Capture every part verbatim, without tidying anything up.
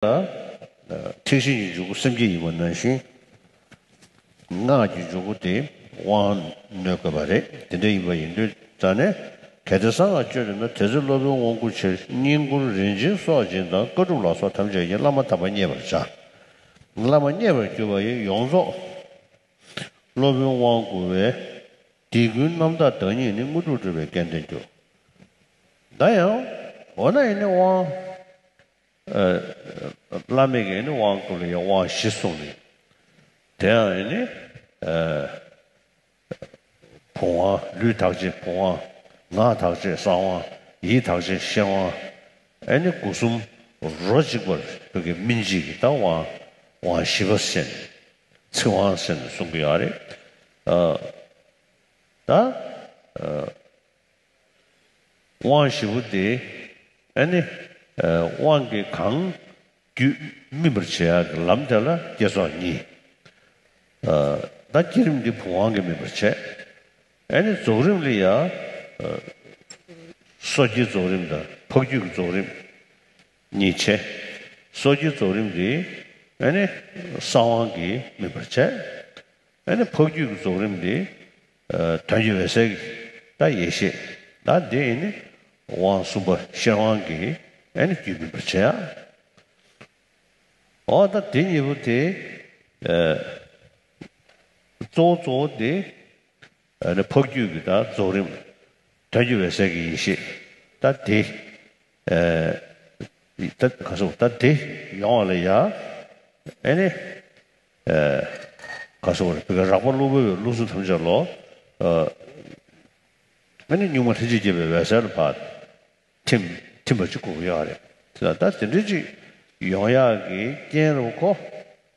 ལ་ཐེག་ཆེན་གྱི་འཇུག་སྒོ་སེམས་བསྐྱེད་ཡིན་པ་ནང་བཞིན། སྔགས་ཀྱི་འཇུག་སྒོ་དེ་དབང་ནོད་དགོས་པ་རེད། དེ་འདྲ་ཡིན་པ་ཡིན་དུས་ཙང་ནས། གལ་ཏེ་གསང་སྔགས་སྤྱོད་འདོད་ན། དེ་ཚེ་སློབ་དཔོན་དབང་བསྐུར་ཕྱིར། བསྙེན་བཀུར་རིན་ཆེན་གསོག་སྦྱིན་དང་། བཀའ་སྒྲུབ་ལ་སོགས་ཐམས་ཅད་ཀྱིས། བླ་མ་དམ་པར་མཉེས་པར་བྱ། བླ་མ་མཉེས་པར་གྱུར་པ་ཡི་ཡོངས་རྫོགས་སློབ་དཔོན་དབང་བསྐུར་བས། དེ་ཀུན་རྣམ་དག་བདག་ཉིད་ནི། དངོས་གྲུབ་སྒྲུབ་པའི་རྐྱེན་ལྡན་གྱུར། ད་ཡང་འོ་ན་ཡིན་ནི་དབང་། ཨ། བླ་མེད་ཀྱི་ནི་དབང་བསྐུར་ལ་ཡང་དབང་བཞི་གསུངས་ནས། དེ་ཡང་ནི། ཨ། བུམ་དབང་། ལུས་དག་བྱེད་བུམ་དབང་། ངག་དག་བྱེད་གསང་དབང་། ཡིད་དག་བྱེད་ཤེར་དབང་། ཨ་ནི་སྒོ་གསུམ་རོ་གཅིག་པར་བོད་ཀྱི་སྨིན་བྱེད་ཀྱི་ད་དབང་། དབང་བཞི་པ་ཟེར་ནས། ཚིག་དབང་ཟེར་ནས་གསུང་གི་ཡོད་རེད། ཨ། ད། ཨ། དབང་བཞི་པོ་དེ། ཨ་ནི། ཨ། དབང་གིས་གང་རྒྱུད་སྨིན་པར་བྱེད་ཡག་གི་ལམ་དེ་ལ་བསྐྱེད་རྫོགས་གཉིས། ཨ། ད་བསྐྱེད་རིམ་འདི་བུམ་དབང་གིས་སྨིན་པར་བྱེད། ཨ་ནི་རྫོགས་རིམ་ལ་ཡང་། ཨ། སོ་སྐྱེའི་རྫོགས་རིམ་དང་འཕགས་རྒྱུད་ཀྱི་རྫོགས་རིམ་གཉིས་བྱེད། སོ་སྐྱེའི་རྫོགས་རིམ་འདི། ཨ་ནི་གསང་དབང་གིས་སྨིན་པར་བྱེད། ཨ་ནི་འཕགས་རྒྱུད་ཀྱི་རྫོགས་རིམ་འདི། ཨ། དོན་གྱི་འོད་གསལ་གྱི་ད་ཡེ་ཤེས། ད་འདི་ཨ་ནི་དབང་གསུམ་པ་ཤེར་དབང་གིས་ཨ་ནི་རྒྱུད་སྨིན་པར་བྱེད་ཡ། འོ་ད་དེ་གཉིས་པོ་དེ། ཨ། གཙོ་བོ་གཙོ་བོ་དེ། ཨ་ནི་འཕགས་རྒྱུད་ཀྱི་ད་རྫོགས་རིམ། དོན་གྱི་འོད་གསལ་གྱི་ཡེ་ཤེས་ད་དེ། ཨ། ད་ག་སོགས་ད་དེ་ཡོང་བ་ལ་ཡ། ཨ་ནི། ཨ། ག་སོགས་རེད། བོད་ཀྱི་རགས་པ་གློ་བུར་བའི་རླུང་སེམས་ཐམས་ཅད་ལོ། ཨ། ཨ་ནི་གཉུག་མ་ལྷན་ཅིག་སྐྱེས་པའི་འོད་གསལ་ལ་ཕར་ཐིམ་ཐིམ་པ་ཅིག་དགོས་ཀྱི་ཡོད་རེད། ད་ད་དེ་འདྲ་ཅིག་ཡོང་ཡག་གི་རྐྱེན་རུ་ཁོ།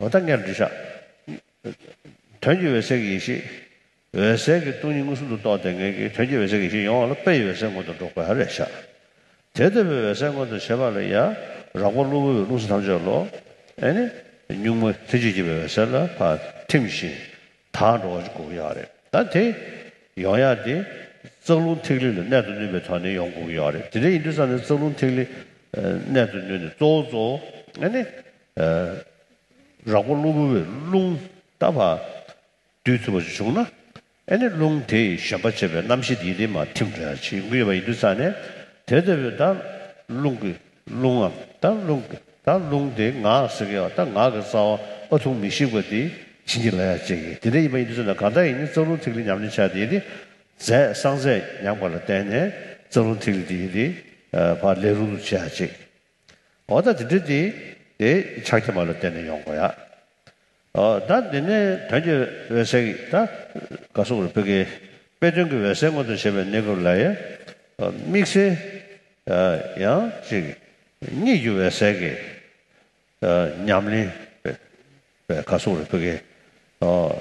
འོ་ད་ངས་འདྲི་ཤག་དོན་གྱི་འོད་གསལ་གྱི་ཡེ་ཤེས། འོད་གསལ་གྱི་སྟོང་ཉིད་མངོན་སུམ་དུ་རྟོགས་བསྡད་མཁན་གྱི་དོན་གྱི་འོད་གསལ་གྱི་ཡེ་ཤེས་ཡོང་བ་ལ་དཔེ་ཡི་འོད་གསལ་མངོན་དུ་འགྲོ་དགོས་ཡ་རེད་ཤག་དེ་ལྟ་བུའི་འོད་གསལ་མངོན་དུ་བྱེད་པ་ལ་ཡང་རགས་པ་གློ་བུར་བའི་རླུང་སེམས་ཐམས་ཅད་ལོ། ཨ་ནི་གཉུག་མ་ལྷན་ཅིག་སྐྱེས་པའི་འོད་གསལ་ལ་ཕར་ཐིམ་ཞིང་དག་འགྲོ་བ་ཞིག་དགོས་ཀྱི་ཡོད་རེད། ད་དེ་ཡོང་ཡ་དེ་རྩ་རླུང་ཐིག་ལེ་ལ་གནད་དུ་བསྣུན་པའི་ཐོག་ནས་ཡོང་དགོས་ཀྱི་ཡོད་རེད། དེ་འདྲ་ཡིན་དུས་ཙང་ནས་རྩ་རླུང་ཐིག་ལེ་གནད་དུ་བསྣུན་ནས་གཙོ་བོ་གཙོ་བོ་ཨ་ནི། རགས་པ་གློ་བུར་བའི་རླུང་ད་ཕར་སྡུད་ཐུབ་པ་ཞིག་བྱུང་ན། ཨ་ནི་རླུང་དེ་ཡི་བཞོན་པ་བྱེད་པའི་རྣམ་ཤེས་དེ་དེ་མར་ཐིམ་འགྲོ་ཡ་ཅིག་ཡོང་གི་ཡོད་པ་ཡིན་དུས་ཙང་ནས། དེ་ལྟ་བུའི་ད་རླུང་གི་རླུང་ངམ་ད་རླུང་གི་ད་རླུང་དེ་ངག་ཟེར་གི་ཡོད། ད་ངག་གི་རྩ་བ་ཨ་ཐུར་མི་ཤིགས་པ་དེ་བྱིན་གྱིས་བརླབ་ཡ་ཅིག་གི་དེ་འདྲ་ཡིན་པ་ཡིན་དུས་ཙང་ནས། གང་ལྟར་ཡིན་ནའི་རྩ་རླུང་ཐིག་ལེ་ཉམས་ལེན་བྱ་དེ་དེ་རྫས་སངས་རྫས་མྱངས་པ་ལ་བརྟེན་ནས་རྩ་རླུང་ཐིག་ལེ་དེ་དེ་ཕར་ལས་རུང་རུ་བྱེད་ཡ་ཅིག་འོ་ད་དེ་འདྲ་དེ་དེ་ཕྱག་རྒྱ་མ་ལ་བརྟེན་ནས་ཡོང་དགོས་ཡ། ཨ། ད་དེ་ནས་དོན་གྱི་འོད་གསལ་གྱི་ད་ག་སོགས་རེད། བོད་ཀྱི་དཔེ་དོན་གྱི་འོད་གསལ་མངོན་དུ་བྱེད་པའི་གནས་སྐབས་ལ་ཡང་། ཨ། དམིགས་བསལ་ཡང་ཅིག་གཉིད་ཀྱི་འོད་གསལ་གྱི་ཉམས་ལེན་པའི་ག་སོགས་རེད། བོད་ཀྱི་ཨ།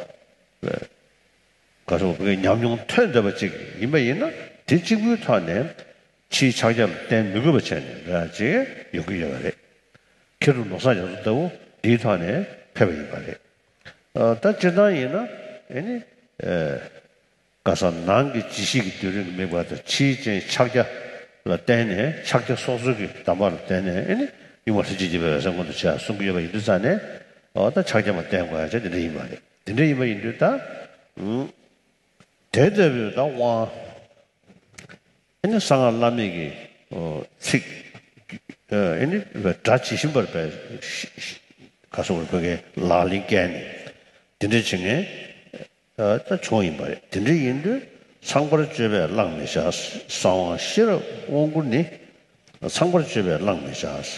ག་སོགས་རེད། བོད་ཀྱི་ཉམས་མྱོང་ཐོན་བསྡད་པ་ཅིག་ཡིན་པ་ཡིན་ན། དེ་གཅིག་པུའི་ཐོག་ནས་ཕྱིའི་ཕྱག་རྒྱ་ལ་བརྟེན་མི་དགོས་པ་བྱས་ནས་འགྲོ་ཡ་ཅིག་ཡོང་གི་ཡོད་པ་རེད། མཁས་གྲུབ་ནོར་བཟང་རྒྱ་མཚོ་ལྟ་བུ་འདིའི་ཐོག་ནས་ཕེབས་པ་ཡིན་པ་རེད། ཨ། ད་སྤྱིར་བཏང་ཡིན་ན་ཨེ་ནི། ཨེ། ག་ས་ནང་གི་ཇི་ཞིག་གི་སྡུད་རིམ་གྱི་དམིགས་པ་དང་། ཕྱིའི་རྐྱེན་ཕྱག་རྒྱ་ལ་བརྟེན་ནས། ཕྱག་རྒྱ་སོ་སོ་གི་གདམས་པ་ལ་བརྟེན་ནས་ཨེ་ནི་གཉུག་མ་ལྷན་ཅིག་སྐྱེས་པའི་འོད་གསལ་མངོན་དུ་བྱེད་ཡ་གསུང་གི་ཡོད་པ་ཡིན་དུས་ཙང་ནས། འོ་ད་ཕྱག་རྒྱ་མ་བརྟེན་དགོས་ཡ་ཅིག་དེ་འདྲ་ཡིན་པ་རེད། དེ་འདྲ་ཡིན་པ་ཡིན་དུས་ད། ཨུ། དེ་ལྟ་བུའི་ད་དབང་། ཨེ་ནི་གསང་སྔགས་བླ་མེད་ཀྱི་ཨོ་ཚིག་ཨེ་ནི་སྒྲ་ཇི་བཞིན་པར་སྦས། ག་སོགས་རེད། བོད་ཀྱི་ལག་ལེན་བཀལ་ནས་དེ་འདྲ་བྱེད་མཁན་ད་བྱུང་ཡིན་པ་རེད། དེ་འདྲ་ཡིན་དུས་ཚངས་པར་སྤྱོད་པས་བླང་མི་བྱ། གསང་དབང་ཤེས་རབ་དབང་བསྐུར་ནི། ཚངས་པར་སྤྱོད་པས་བླང་མི་བྱ།